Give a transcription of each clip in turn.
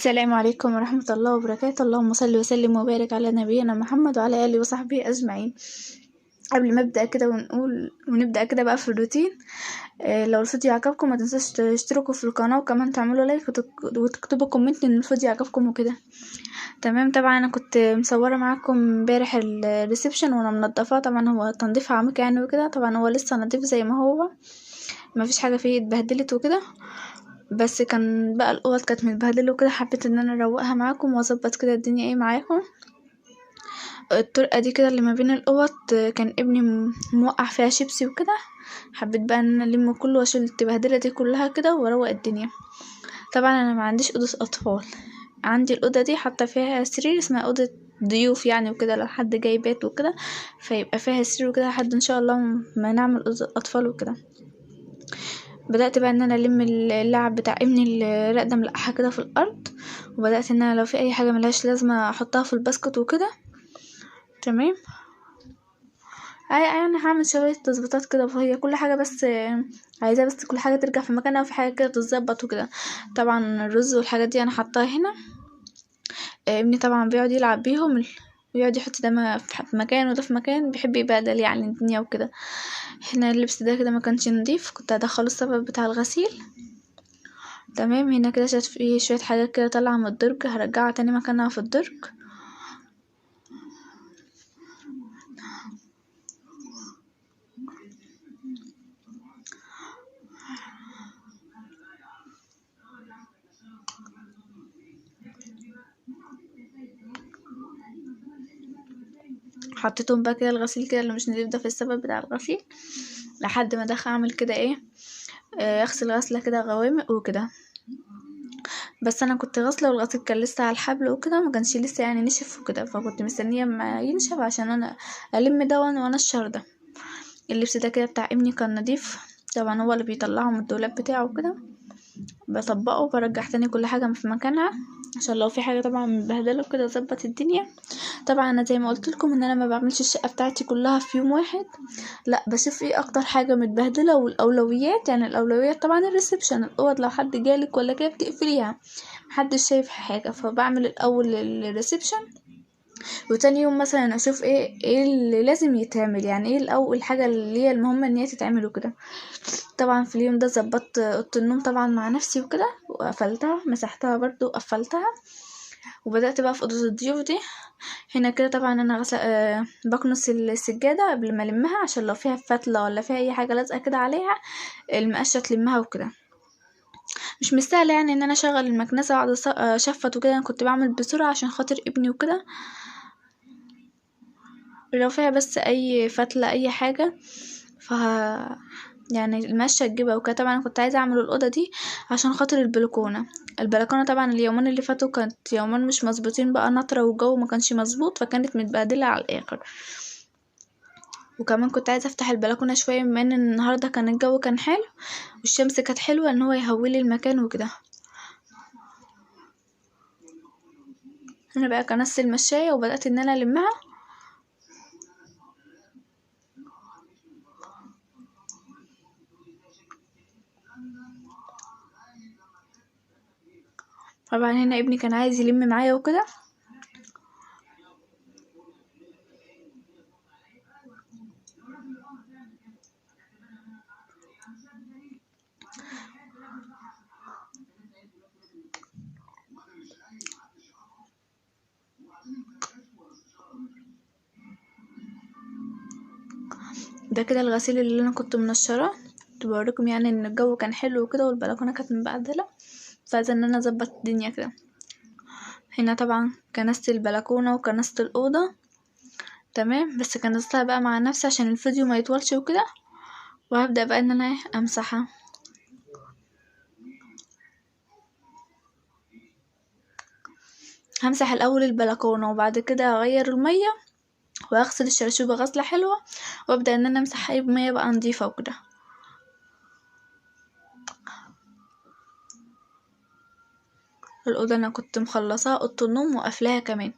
السلام عليكم ورحمة الله وبركاته. اللهم صل وسلم وبارك على نبينا محمد وعلى آله وصحبه أجمعين. قبل ما ابدأ كده ونقول ونبدأ كده بقى في الروتين، لو الفيديو عجبكم ما تنسوش تشتركوا في القناة، وكمان تعملوا like وتكتبوا comment ان الفيديو عجبكم وكده. تمام. طبعا انا كنت مصورة معاكم امبارح ال reception وانا منضفاه، طبعا هو تنظيف عميق يعني وكده، طبعا هو لسه نظيف زي ما هو، ما فيش حاجة فيه اتبهدلت وكده، بس كان بقى الاوض كانت متبهدله وكده، حبيت ان انا اروقها معاكم واظبط كده الدنيا ايه معاكم. الطرقه دي كده اللي ما بين الاوض كان ابني موقع فيها شيبسي وكده، حبيت بقى ان انا الم كله واشيل التبهدله دي كلها كده واروق الدنيا. طبعا انا ما عنديش اوضة اطفال، عندي الاوضة دي حاطه فيها سرير اسمها اوضة ضيوف يعني وكده، لو حد جاي بات وكده فيبقى فيها سرير وكده، لحد ان شاء الله ما نعمل اوضة اطفال وكده. بدأت بقى ان انا الم اللعب بتاع ابني اللي راقده ملقحة كده في الارض، وبدأت ان انا لو في اي حاجة ملهاش لازمه احطها في ال basket وكده. تمام. يعني هعمل شوية تظبيطات كده، وهي كل حاجة بس عايزاه، بس كل حاجة ترجع في مكانها وفي حاجة كده تتظبط وكده. طبعا الرز والحاجات دي انا حطاها هنا، ابني طبعا بيقعد يلعب بيهم، ويقعد يحط ده في مكان وده في مكان، بيحب يبهدل يعني الدنيا وكده. هنا اللبس ده كده ما كانش نضيف، كنت هدخله السبب بتاع الغسيل. تمام. هنا كده شايف فيه شوية حاجات كده طالعه من الدرج، هرجعها تاني مكانها في الدرج. حطيتهم بقى كده الغسيل كده اللي مش نضيف ده في السبب بتاع الغسيل، لحد ما دخل اعمل كده ايه، اغسل غسله كده غوامق وكده. بس انا كنت غسله والغسيل كان لسه على الحبل وكده، ما كانش لسه يعني نشف وكده، فكنت مستنيه ما ينشف عشان انا الم ده وانشر ده. اللبس ده كده بتاع ابني كان نضيف، طبعا هو اللي بيطلعه من الدولاب بتاعه وكده، بطبقه وبرجع تاني كل حاجة في مكانها عشان لو في حاجة طبعا متبهدله وكده اظبط الدنيا. طبعا انا زي ما قلت لكم ان انا ما بعملش الشقة بتاعتي كلها في يوم واحد، لا بشوف ايه اكتر حاجة متبهدله والاولويات، يعني الاولويات طبعا ال reception، الاوض لو حد جالك ولا كده بتقفليها محدش شايف حاجة، فبعمل الاول ال reception، وتاني يوم مثلا اشوف ايه اللي لازم يتعمل، يعني ايه الاول حاجة اللي هي المهمة ان هي تتعمل وكده. طبعا في اليوم ده ظبطت اوضة النوم طبعا مع نفسي وكده، وقفلتها مسحتها برضو وقفلتها، وبدات بقى في اوضة الضيوف دي. هنا كده طبعا انا غسل بكنس السجادة قبل ما المها، عشان لو فيها فتله ولا فيها اي حاجة لازقه كده عليها المقشه تلمها وكده. مش مستاهلة يعني ان انا اشغل المكنسة واقعد اشفط وكده، انا كنت بعمل بسرعة عشان خاطر ابني وكده. لو فيها بس اي فتله اي حاجة ف يعني المشة تجيبها وكده. طبعا انا كنت عايزه اعمل الاوضة دي عشان خاطر البلكونه، البلكونه طبعا اليومين اللي فاتوا كانت يومين مش مظبوطين بقى، نطره والجو ما كانش مظبوط، فكانت متبهدله على الاخر. وكمان كنت عايزه افتح البلكونه شوية بما ان النهارده كان الجو كان حلو والشمس كانت حلوة، ان هو يهولي المكان وكده. هنا بقى كنست المشايه وبدات ان انا المها. طبعا هنا ابني كان عايز يلم معايا وكده. ده كده الغسيل اللي انا كنت منشراه، كنت بوريكم يعني ان الجو كان حلو وكده والبلكونه كانت مبهدله، فعايزه ان انا اظبط الدنيا كده. هنا طبعا كنست البلكونه وكنست الاوضة. تمام. بس كنستها بقى مع نفسي عشان الفيديو ما يطولش وكده، وهبدا بقى ان انا امسحها. همسح الاول البلكونه وبعد كده اغير المية واغسل الشرشوبه غسله حلوة، وابدا ان انا امسحها بميه بقى نضيفه وكده. الأوضة أنا كنت مخلصاها أوضة النوم وقافلاها كمان.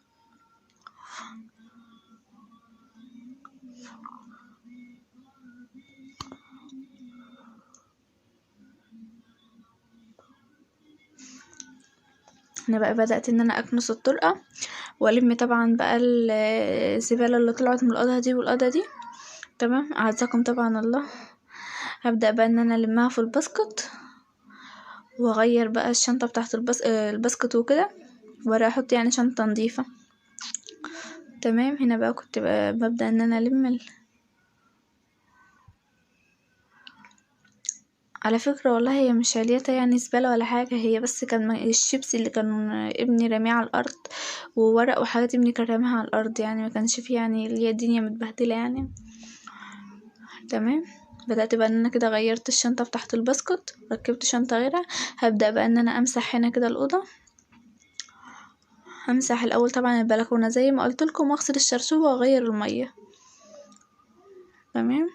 انا بقى بدأت ان انا اكنس الطرقة والم طبعا بقى الزبالة اللي طلعت من الأوضة دي والأوضة دي. تمام، اعزكم طبعا الله. هبدأ بقى ان انا المها في ال basket، واغير بقى الشنطة بتاعت ال basket وكده، وراح احط يعني شنطة نظيفة. تمام، هنا بقى كنت بقى ببدأ ان انا الم على فكرة والله هي مش عليتها يعني زبالة ولا حاجة، هي بس كان الشيبسي اللي كان ابني رمية على الأرض، وورق وحاجات ابني كان راميها على الأرض، يعني ما كانش فيه يعني اللي هي الدنيا متبهدلة يعني. تمام، بدأت بقى ان انا كده غيرت الشنطة بتاعت ال basket، ركبت شنطة غيرها. هبدأ بقى ان انا امسح هنا كده الأوضة. همسح الأول طبعا البلكونة زي ما قلت لكم، واغسل الشرشوبة واغير المية. تمام،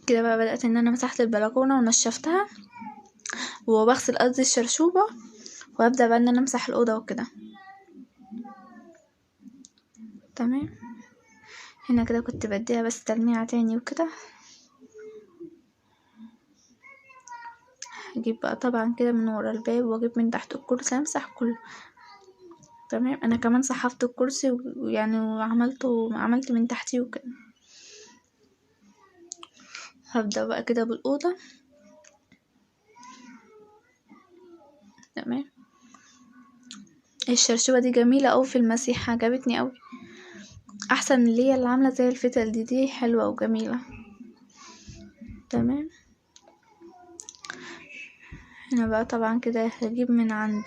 كده بقى بدأت ان انا مسحت البلكونة ونشفتها، وبغسل قصدي الشرشوبة، وابدأ بقى ان انا امسح الأوضة وكده. تمام، هنا كده كنت بديها بس تلميعة تاني وكده. هجيب بقى طبعا كده من ورا الباب، واجيب من تحت الكرسي امسح كله. تمام، انا كمان صحفت الكرسي ويعني عملت من تحتي وكده. هبدأ بقى كده بالأوضة. تمام، الشرشوبة دي جميلة أوي في المسيح، عجبتني أوي، أحسن من اللي هي اللي عاملة زي الفتل دي، دي حلوة وجميلة. تمام، هنا بقى طبعا كده هجيب من عند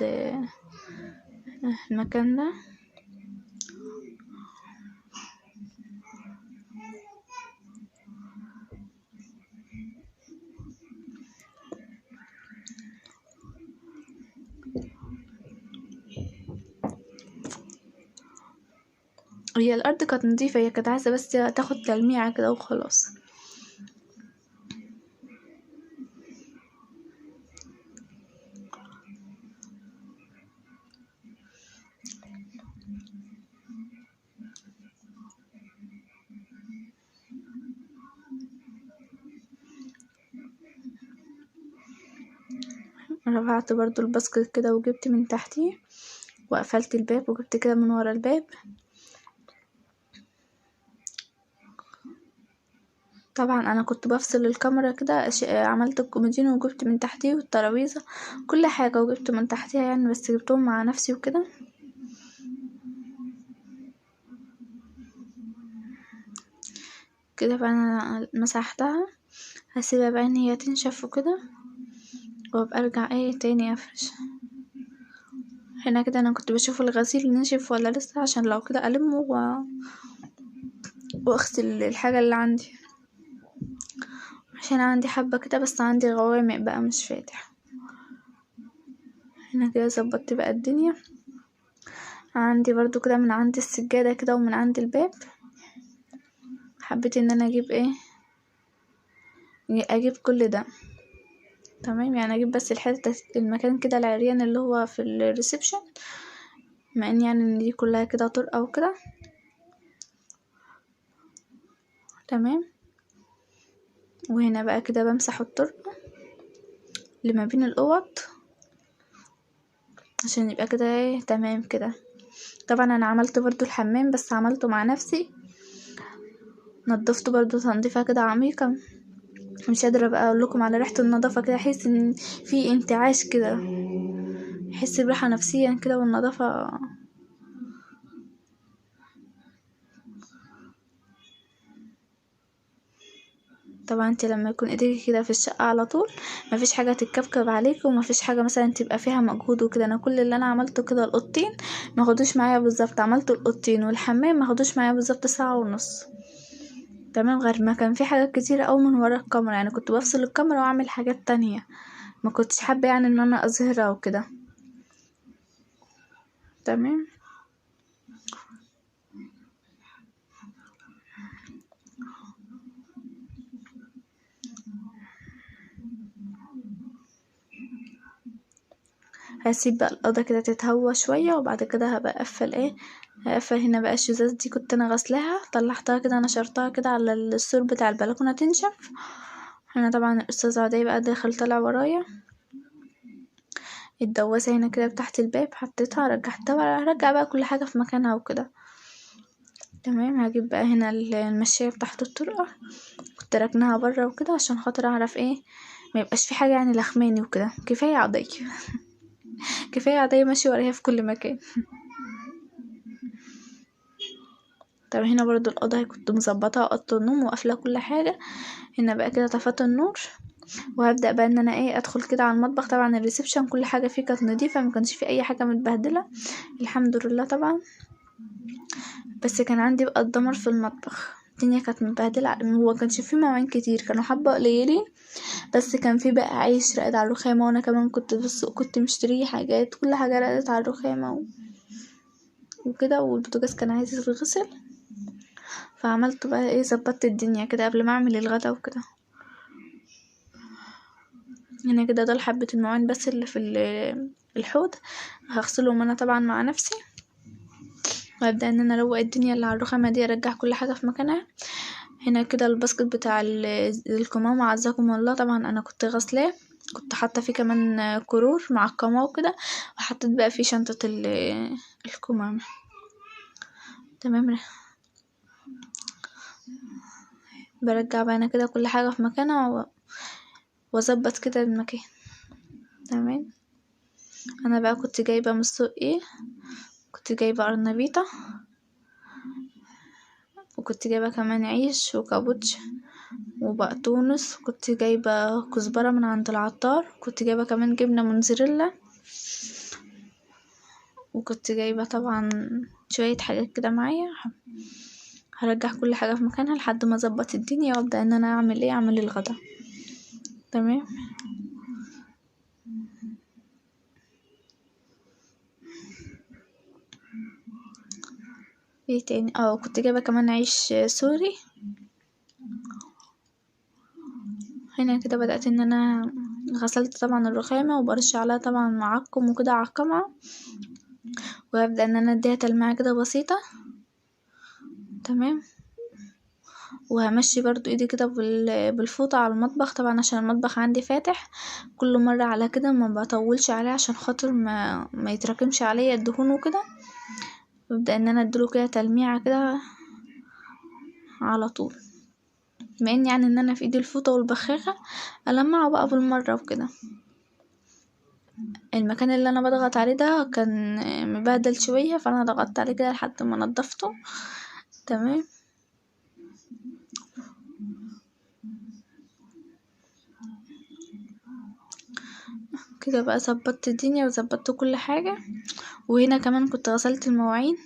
المكان ده. هي الارض كانت نظيفة، هي كانت عايزه بس تاخد تلميعه كده وخلاص. رفعت برضو الباسكت كده وجبت من تحتي، وقفلت الباب وجبت كده من ورا الباب. طبعا انا كنت بفصل الكاميرا كده، عملت الكومودينو وجبت من تحتيه والترابيزه كل حاجة وجبت من تحتيها يعني، بس جبتهم مع نفسي وكده. كده بقى انا مسحتها، هسيبها بقى ان هي تنشف وكده، وابقى ارجع ايه تاني افرش. هنا كده انا كنت بشوف الغسيل نشف ولا لسه، عشان لو كده المه واغسل الحاجة اللي عندي، عشان عندي حبه كده بس عندي غوامق بقى مش فاتح. هنا كده ظبطت بقى الدنيا. عندي برضو كده من عند السجادة كده ومن عند الباب، حبيت ان انا اجيب ايه، اجيب كل ده. تمام، يعني اجيب بس الحتة المكان كده العريان اللي هو في ال reception، مع ان يعني ان دي كلها كده طرقه وكده. تمام، وهنا بقى كده بمسح الطرقه اللي ما بين الاوض عشان يبقى كده ايه تمام كده. طبعا انا عملت برضو الحمام بس عملته مع نفسي، نضفته برضو تنظيفه كده عميقة، مش قادرة بقى اقول لكم على ريحه النظافة كده، احس ان في انتعاش كده، احس براحة نفسيا كده والنظافة. طبعا انت لما يكون ايديكي كده في الشقة على طول مفيش حاجة تتكبكب عليك، ومفيش حاجة مثلا تبقى فيها مجهود وكده. انا كل اللي انا عملته كده الاوضتين ما خدوش معايا بالظبط، عملت الاوضتين والحمام ما خدوش معايا بالظبط ساعة ونص. تمام، غير ما كان في حاجات كتيرة قوي من ورا الكاميرا، يعني كنت بفصل الكاميرا واعمل حاجات تانية، ما كنتش حابة يعني ان انا اظهرها وكده. تمام. هسيب بقى الأوضة كده تتهوى شوية، وبعد كده هبقى اقفل ايه، هقفل هنا بقى الشوزات دي كنت انا غسلاها، طلعتها كده نشرتها كده على السور بتاع البلكونة تنشف. هنا طبعا الاستاذ عدي بقى داخل طالع ورايا. الدواسة هنا كده تحت الباب حطيتها، رجعتها، هرجع بقى كل حاجة في مكانها وكده. تمام. هجيب بقى هنا المشاية بتاعت الطرقة، كنت راكناها بره وكده عشان خاطر اعرف ايه ما يبقاش في حاجة يعني لخماني وكده. كفاية عضي كفاية عضي ماشي ورايا في كل مكان. طب هنا برضو الأوضة كنت مظبطة اوضة النوم وقافلة كل حاجة. هنا بقى كده طفت النور، وهبدأ بقى ان انا ايه ادخل كده على المطبخ. طبعا ال reception كل حاجة فيه كانت نظيفة، ما كانش فيه اي حاجة متبهدلة الحمد لله طبعا. بس كان عندي بقى الدمر في المطبخ، الدنيا كانت متبهدلة، هو كانش فيه مواعين كتير، كانوا حبة قليلين، بس كان فيه بقى عيش راقد على الرخامة، وانا كمان كنت في السوق كنت مشتريه حاجات، كل حاجة رقدت على الرخامة وكده، والبوتاجاز كان عايز يتغسل، فعملت بقى ايه ظبطت الدنيا كده قبل ما اعمل الغدا وكده. هنا كده دول حبة المواعين بس اللي في الحوض هغسلهم انا طبعا مع نفسي، وابدا ان انا اروق الدنيا اللي على الرخامة دي، ارجع كل حاجة في مكانها. هنا كده ال basket بتاع القمامة عزكم الله، طبعا انا كنت غسلاه، كنت حاطه فيه كمان كرور معقمه وكده، وحطيت بقى فيه شنطه القمامة. تمام. برجع بقى انا كده كل حاجة في مكانها واظبط كده المكان. تمام. انا بقى كنت جايبه من السوق ايه، كنت جايبه قرنبيطه، وكنت جايبه كمان عيش وكابوتش وبقدونس، وكنت جايبه كزبره من عند العطار، كنت جايبه كمان جبنه موتزاريلا، وكنت جايبه طبعا شوية حاجات كده معايا. هرجع كل حاجة في مكانها لحد ما اظبط الدنيا، وابدا ان انا اعمل ايه، اعمل الغدا. تمام. ايه تاني؟ كنت جايبه كمان عيش سوري. هنا كده بدأت ان انا غسلت طبعا الرخامه، وبرش عليها طبعا معقم وكده اعقمها، وابدا ان انا اديها تلميعه كده بسيطة. تمام. وهمشي برضو ايدي كده بالفوطه على المطبخ، طبعا عشان المطبخ عندي فاتح كل مرة على كده، ما بطولش عليه عشان خاطر ما يتراكمش عليا الدهون وكده. ببدا ان انا اديله كده تلميعه كده على طول، بما ان يعني ان انا في ايدي الفوطه والبخاخه المعه بقى بالمرة وكده. المكان اللي انا بضغط عليه ده كان مبهدل شوية، فانا ضغطت عليه كده لحد ما نضفته. تمام. كده بقى ظبطت الدنيا وظبطت كل حاجة. وهنا كمان كنت غسلت المواعين،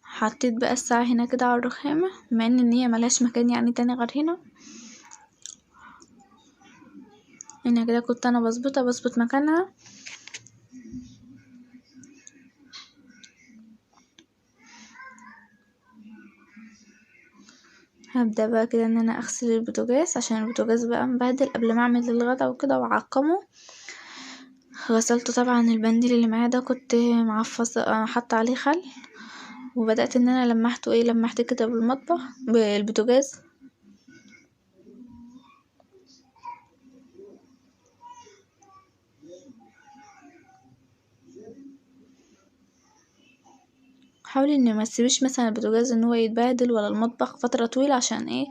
حطيت بقى الساعة هنا كده على الرخامة، بما ان هي ملهاش مكان يعني تاني غير هنا. هنا كده كنت انا بظبطها، بظبط مكانها. هبدأ بقى كده ان انا اغسل البوتاجاز، عشان البوتاجاز بقى مبهدل قبل ما اعمل الغدا وكده واعقمه. غسلته طبعا البنديل اللي معايا ده كنت معفصة، حاطه عليه خل، وبدأت ان انا لمحته ايه، لمحت كده بالمطبخ بالبوتاجاز. حاولي ان ما تسيبيش مثلا البوتاجاز ان هو يتبهدل ولا المطبخ فترة طويلة، عشان ايه،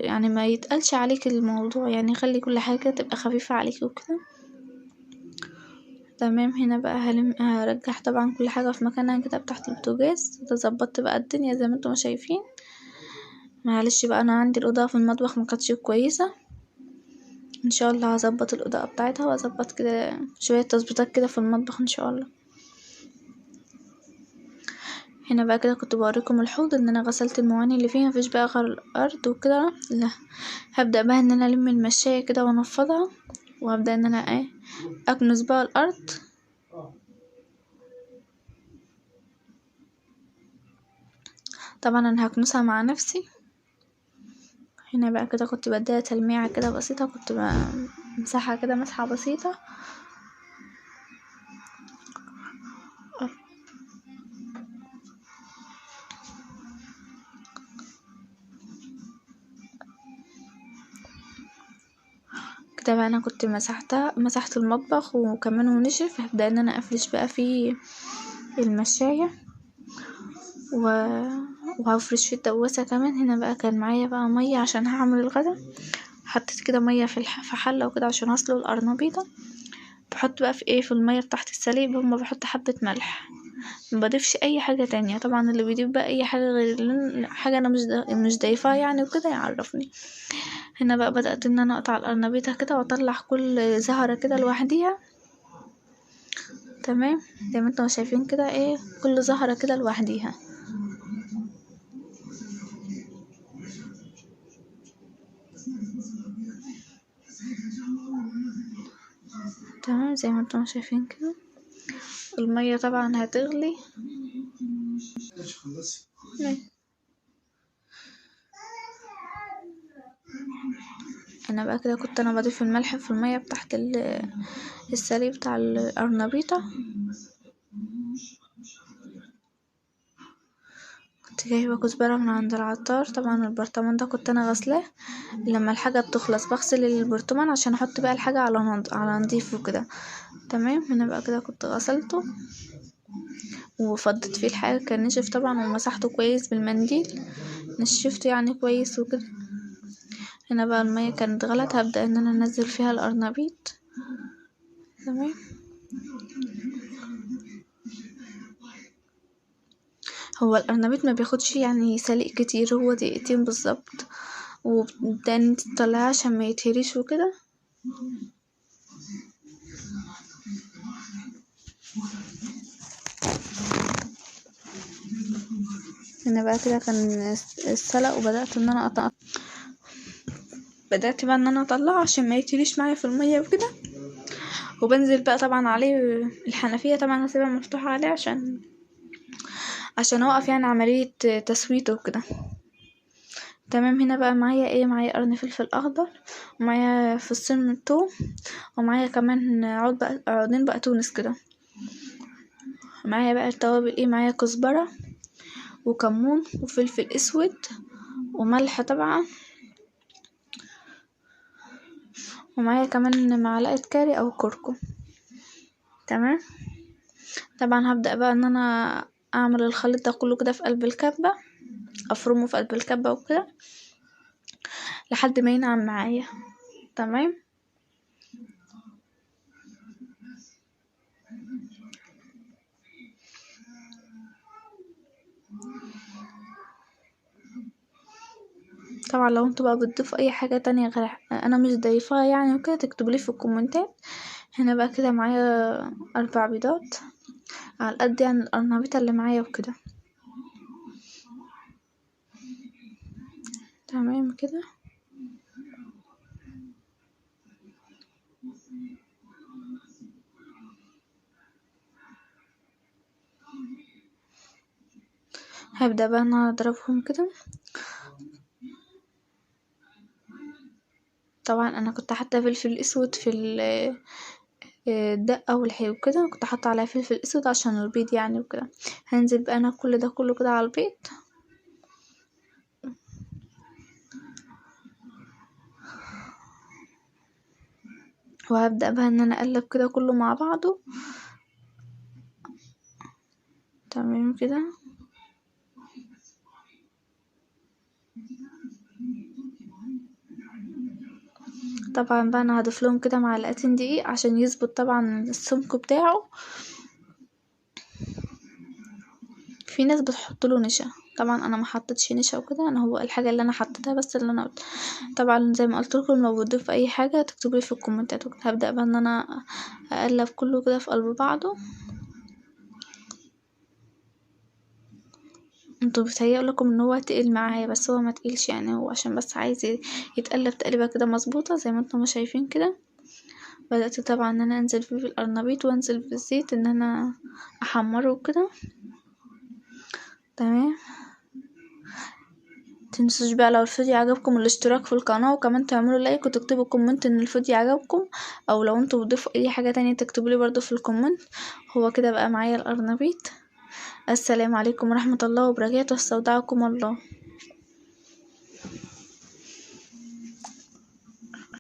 يعني ما يتقلش عليك الموضوع، يعني خلي كل حاجة تبقى خفيفة عليك وكده. تمام. هنا بقى هرجع طبعا كل حاجة في مكانها كده تحت البوتاجاز. ظبطت بقى الدنيا زي ما انتم شايفين. معلش بقى انا عندي الاضاءة في المطبخ ما كانتش كويسة، ان شاء الله هظبط الاضاءة بتاعتها واظبط كده شوية تظبيطات كده في المطبخ ان شاء الله. هنا بقى كده كنت بوريكم الحوض ان انا غسلت المواعين اللي فيه، مفيش بقى غير الارض وكده. لا هبدأ بقى ان انا الم المشاية كده وانفضها، وهبدأ ان انا ايه اكنس بقى الارض. طبعا انا هكنسها مع نفسي. هنا بقى كده كنت بديها تلميعة كده بسيطة، كنت بمسحها كده مسحة بسيطة. كده بقى انا كنت مسحت المطبخ وكمان ونشف. هبدأ ان انا افرش بقى في المشاية وهفرش في الدواسة كمان. هنا بقى كان معايا بقى مية عشان هعمل الغدا، حطيت كده مية في حلة وكده عشان هسلق القرنبيطة. بحط بقى في ايه في المية بتاعت السليق، هما بحط حبة ملح، ما بضيفش اي حاجة تانية. طبعا اللي بيضيف بقى اي حاجة غير حاجة انا مش ضايفاها يعني وكده يعرفني. هنا بقى بدأت ان انا اقطع القرنبيطة كده واطلع كل زهرة كده لوحديها. تمام زي ما انتم شايفين كده ايه كل زهرة كده لوحديها. تمام زي ما انتم شايفين كده. المية طبعا هتغلي. انا بقى كده كنت انا بضيف الملح في المية بتاعت السلي بتاع القرنبيطة. كنت جايبة كزبرة من عند العطار. طبعا البرطمان ده كنت انا غسلاه، لما الحاجة بتخلص بغسل البرطمان عشان احط بقى الحاجة على نضيف وكده. تمام هنا بقى كده كنت غسلته وفضيت فيه الحاجة، كان نشف طبعا ومسحته كويس بالمنديل، نشفته يعني كويس وكده. هنا بقى المية كانت غلت، هبدأ ان انا انزل فيها القرنبيط. تمام هو القرنبيط ما بياخدش يعني سليق كتير، هو دقيقتين بالظبط، وبتبدأ ان انت تطلعيه عشان ما يتهريش وكده. هنا بقى كده كان السلق، وبدأت ان انا اقطع، بدأت بقى ان انا اطلعه عشان ما يتهريش معايا في المية وكده. وبنزل بقى طبعا عليه الحنفية، طبعا هسيبها مفتوحة عليه عشان اوقف يعني عملية تسويته وكده. تمام هنا بقى معايا ايه، معايا قرن فلفل اخضر، ومعايا فصين من الثوم، ومعايا كمان عودين بقدونس كده. معايا بقى التوابل ايه، معايا كزبرة وكمون وفلفل اسود وملح طبعا، ومعايا كمان معلقة كاري او كركم. تمام طبعا هبدأ بقى ان انا اعمل الخليط ده كله كده في قلب الكبة، افرمه في قلب الكبة وكده لحد ما ينعم معايا. تمام طبعا لو انتوا بقى بتضيفوا اي حاجة تانية غير انا مش ضايفاها يعني وكده تكتبوا لي في الكومنتات. هنا بقى كده معايا 4 بيضات على قد يعني القرنبيطة اللي معايا وكده. تمام كده. هبدأ بقى انا اضربهم كده. طبعا انا كنت حاطه فلفل اسود في الدقة والحلو كده، كنت حاطه عليها فلفل اسود عشان البيض يعني وكده. هنزل بقى انا كل ده كله كده على البيض. وهبدأ بقى ان انا اقلب كده كله مع بعضه. تمام كده. طبعا بقى انا هضيف لهم كده معلقتين دقيق عشان يظبط طبعا السمك بتاعه. في ناس بتحط له نشا، طبعا انا ما حطيتش نشا وكده، انا هو الحاجة اللي انا حطيتها بس اللي انا قلت. طبعا زي ما قلت لكم لو بتضيفوا اي حاجة تكتبوا لي في الكومنتات. هبدا بقى ان انا اقلب كله كده في قلب بعضه. انتوا بيتهيأ لكم ان هو تقيل معايا، بس هو ما تقيلش يعني، هو عشان بس عايز يتقلب تقليبه كده مظبوطة زي ما انتم شايفين كده. بدأت طبعا ان انا انزل فيه بالقرنبيط وانزل بالزيت ان انا احمره وكده. تمام. تنسوش بقى لو الفيديو عجبكم الاشتراك في القناة، وكمان تعملوا like وتكتبوا comment ان الفيديو عجبكم، او لو انتوا بتضيفوا اي حاجة تانية تكتبوا لي برضو في ال comment. هو كده بقى معايا القرنبيط. السلام عليكم ورحمة الله وبركاته، استودعكم الله.